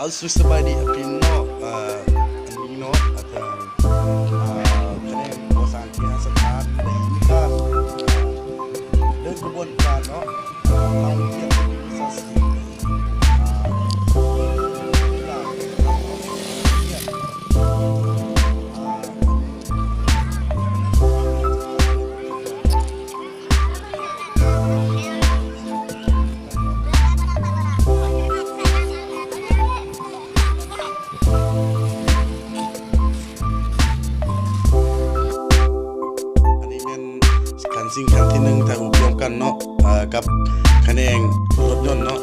ເອົາ ສະບາຍດີພີ່ນ້ອງເນາະ ເອີ ອັນນີ້ເນາະ ອາຈານ ເອີ ຄະແນນກໍ່ສ້າງເຄຫະສະຖານ ໄດ້ມີການ ເດີນຂະບວນການເນາະ ເອົາໂຮງຮຽນວິຊາຊີບ ອັນນີ້ແມ່ນຂັ້ນສິ່ງຂັ້ນທີໜຶ່ງ ຖ່າຍຮູບລວມກັນເນາະ ເອີ ກັບຂະແໜງລົດຍົນເນາະ.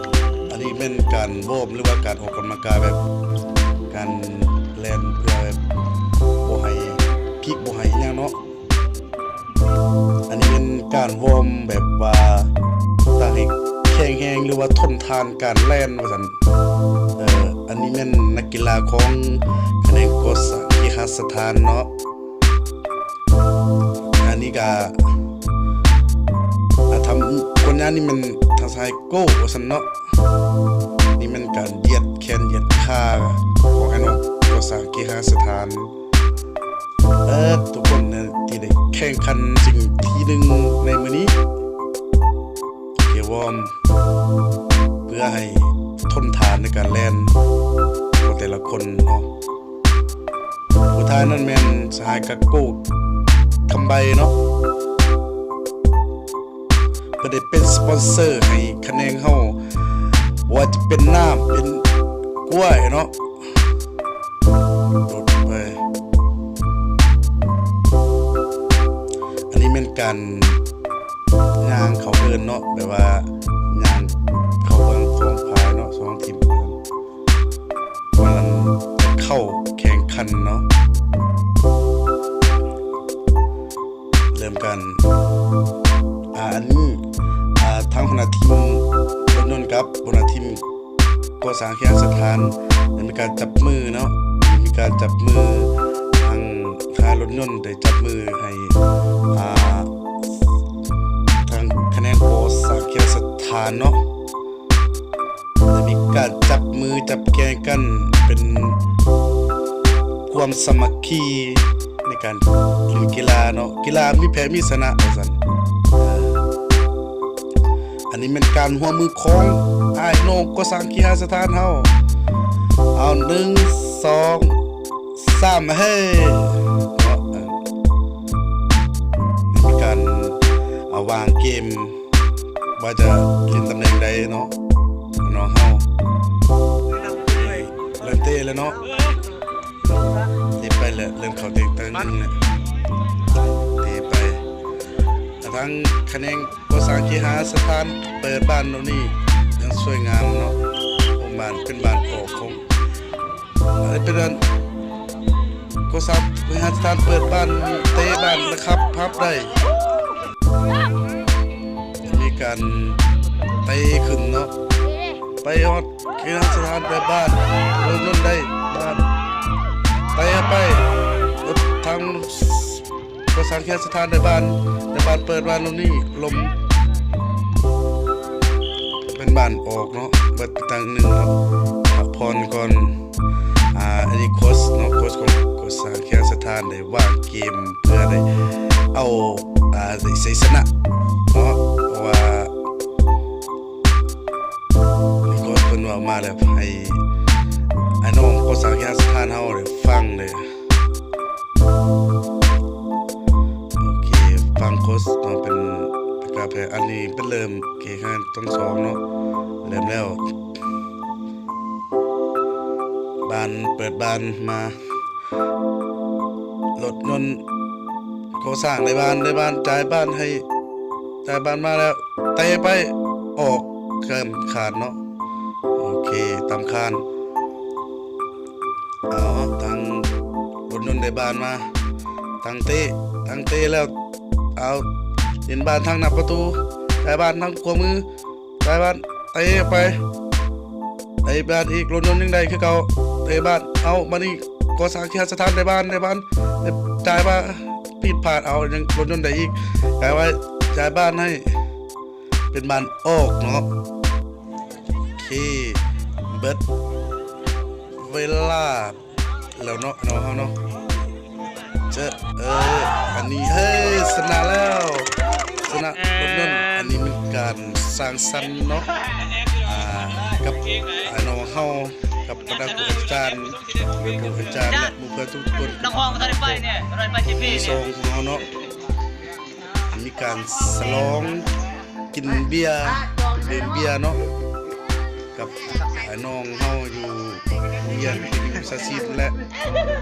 ອັນນີ້ແມ່ນການວອມ ຫຼືວ່າການອອກກຳລັງກາຍແບບການແລ່ນ ເພື່ອແບບບໍ່ໃຫ້ພິກ ບໍ່ໃຫ້ອີ່ຫຍັງເນາະ. ອັນນີ້ແມ່ນການວອມແບບວ່າຕ້ານໃຫ້ແຂງແຮງ ຫຼືວ່າທົນທານການແລ່ນວ່າຊັ້ນ. ເອີ ອັນນີ້ແມ່ນນັກກິລາຂອງຂະແໜງກໍ່ສ້າງເຄຫະສະຖານເນາະ. ອັນນີ້ກະ ອາ ທຳ ຄົນງານນີ້ແມ່ນທາງຊ້າຍໂກ້ວ່າຊັ້ນເນາະ. ນີ້ແມ່ນການຢຽດແຂນຢຽດຂາຂອງອ້າຍນ້ອງກໍ່ສ້າງເຄຫະສະຖານ. ເອີ ທຸກຄົນທີ່ໄດ້ແຂ່ງຂັນສິ່ງທີໜຶ່ງໃນມື້ນີ້ ກຽວວອມ ເພື່ອໃຫ້ທົນທານໃນການແລ່ນຂອງແຕ່ລະຄົນເນາະ. ຜູ້ທ້າຍນັ້ນແມ່ນສະຫາຍກາໂກ ຄຳໃບເນາະ. ເພິ່ນໄດ້ເປັນສະປອນເຊີໃຫ້ຂະແໜງເຮົາ ບໍ່ວ່າຈະເປັນນ້ຳ ເປັນກ້ວຍເນາະ. ໂດດໄປ. ອັນນີ້ແມ່ນການຍ່າງເຂົ້າເດີ່ນເນາະ ແບບວ່າຍ່າງເຂົ້າເບິ່ງສອງຝ່າຍເນາະ ສອງທີມ ກຳລັງຈະເຂົ້າແຂ່ງຂັນເນາະ. ເລີ່ມກັນ ອາ ອັນນີ້ ອາ ທາງຫົວໜ້າທີມລົດຍົນກັບຫົວໜ້າທີມກໍ່ສ້າງເຄຫະສະຖານ ໄດ້ມີການຈັບມືເນາະ ໄດ້ມີການຈັບມື ທາງຄ້າຍລົດຍົນໄດ້ຈັບມືໃຫ້ ອາ ທາງຂະແໜງກໍ່ສ້າງເຄຫະສະຖານເນາະ. ໄດ້ມີການຈັບມືຈັບແຂນກັນ ເປັນຄວາມສາມັກຄີໃນການຫຼິ້ນກິລາເນາະ ກິລາມີແພ້ມີຊະນະວ່າຊັ້ນ. ອັນນີ້ແມ່ນການຮ່ວມມືຂອງອ້າຍນ້ອງກໍ່ສ້າງເຄຫະສະຖານເຮົາ. ເອົາ ໜຶ່ງ ສອງ ສາມ ເຮີ ເນາະ. ມີການ ອາ ວາງເກມ ວ່າຈະຫຼິ້ນຕຳແໜ່ງໃດເນາະ ນ້ອງເຮົາ. ເລີ່ມເຕະແລ້ວເນາະ ເຕະໄປແລ້ວ ເລີ່ມເຂົ້າເຕະຕັ້ງແລ້ວ ເຕະໄປ. ທາງຂະແໜງກໍ່ສ້າງເຄຫະສະຖານເປີດບານໂດນີ້ ຢ່າງສວຍງາມເນາະ. ໂອ້ ບານ ເປັນບານອອກຂອງ ເອີ ເປັນອັນ ກໍ່ສ້າງເຄຫະສະຖານເປີດບານ ເຕະບານນະຄັບ ພັບໄດ້ ມີການເຕະຂຶ້ນເນາະ ໄປຮອດເຄຫະສະຖານໄປບານ ລົດຍົນໄດ້ບານ ເຕະໄປ ລົດທາງ ກໍ່ສ້າງເຄຫະສະຖານໄດ້ບານ ໄດ້ບານເປີດບານໂດນີ້ ລົມ ເປັນບານອອກເນາະ ເບິດໄປຕັ້ງໜຶ່ງເນາະ ພັກຜ່ອນກ່ອນ. ອາ ອັນນີ້ໂຄດເນາະ ໂຄດຂອງກໍ່ສ້າງເຄຫະສະຖານໄດ້ວາງເກມເພື່ອໄດ້ເອົາ ອາ ໄດ້ໄຊຊະນະເນາະ ເພາະວ່າໂຄດເພິ່ນເວົ້າມາແລ້ວ ໃຫ້ອ້າຍນ້ອງກໍ່ສ້າງເຄຫະສະຖານເຮົາໄດ້ຟັງເດີ. ໂອເຄ ຟັງໂຄດເນາະ ເປັນ ເປັນກາແຟ ອັນນີ້ເປັນເລີ່ມເກມທັງສອງເນາະ ເລີ່ມແລ້ວ ບານ ເປີດບານມາ ລົດຍົນກໍ່ສ້າງໄດ້ບານ ໄດ້ບານ ຈ່າຍບານໃຫ້ ຈ່າຍບານມາແລ້ວ ເຕະໄປ ອອກ ເກີນຄາດເນາະ. ໂອເຄ ຕາມຄາດ. ເອົາ ທາງລົດຍົນໄດ້ບານມາ ທາງເຕະ ທາງເຕະແລ້ວ ເອົາ ເຫັນບານທາງໜ້າປະຕູ ໄດ້ບານທາງຂວາມື ໄດ້ບານ ເຕະໄປ ໄດ້ບານອີກ ລົດຍົນຍັງໄດ້ຄືເກົ່າ ເຕະບານ ເອົາ ມານີ້ ກໍ່ສ້າງເຄຫະສະຖານໄດ້ບານ ໄດ້ບານ ໄດ້ ຈ່າຍມາ ຜິດພາດ ເອົາ ຍັງລົດຍົນໄດ້ອີກ ກາຍວ່າ ຈ່າຍບານໃຫ້ ເປັນບານອອກເນາະ. ໂອເຄ ເບິດ ເວລາແລ້ວເນາະ ເນາະ ເຮົາເນາະ ເຈາະ ເອີ ອັນນີ້ ເອີ ຊະນະແລ້ວ ຊະນະລົດຍົນ. ອັນນີ້ແມ່ນການສ້າງສັນເນາະ ອ່າ ກັບອ້າຍນ້ອງເຮົາ ກັບບັນດາຄູອາຈານ ແມ່ຄູອາຈານ ແລະ ໝູ່ເພື່ອນທຸກໆຄົນ ນ້ອງຮອງບໍ່ທັນໄດ້ໄປນີ້ ໄດ້ໄປທີ່ປີສອງຂອງເຮົາເນາະ. ມີການສະຫຼອງກິນເບຍ ດື່ມເບຍເນາະ ກັບອ້າຍນ້ອງເຮົາຢູ່ໂຮງຮຽນ ຢູ່ສາສິດ ແລະ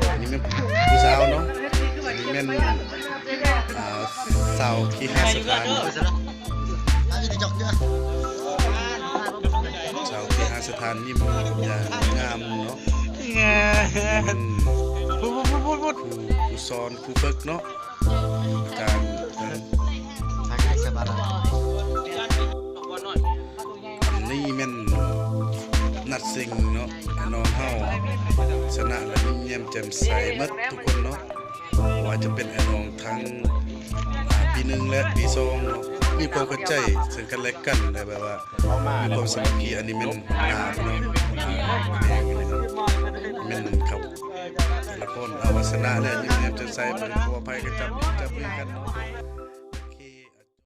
ອັນນີ້ແມ່ນຜູ້ສາວເນາະ ອັນນີ້ແມ່ນ ອ່າ ສາວເຄຫະສະຖານ ສາວເຄຫະສະຖານຍິ້ມຢ່າງງາມເນາະ ແມ່ນຄູ ຄູສອນ ຄູຝຶກເນາະ. ການ ອັນນີ້ແມ່ນນັດຊິງເນາະ ນ້ອງເຮົາຊະນະ ແລະ ຍິ້ມແຍ້ມແຈ່ມໃສໝົດທຸກຄົນເນາະ ບໍ່ວ່າຈະເປັນອ້າຍນ້ອງທັງ ອ່າ ປີໜຶ່ງ ແລະ ປີສອງເນາະ ມີຄວາມເຂົ້າໃຈເຊິ່ງກັນແລະກັນ ແລະ ແບບວ່າມີຄວາມສາມັກຄີ. ອັນນີ້ແມ່ນໜ້າເນາະ ແມ່ນຄັບ ແຕ່ລະຄົນເອົາວ່າຊະນະແລ້ວ ຍິ້ມແຍ້ມແຈ່ມໃສ ບໍ່ໄດ້ກົວໃຜ ກະຈັບມື ຈັບມືກັນເນາະ.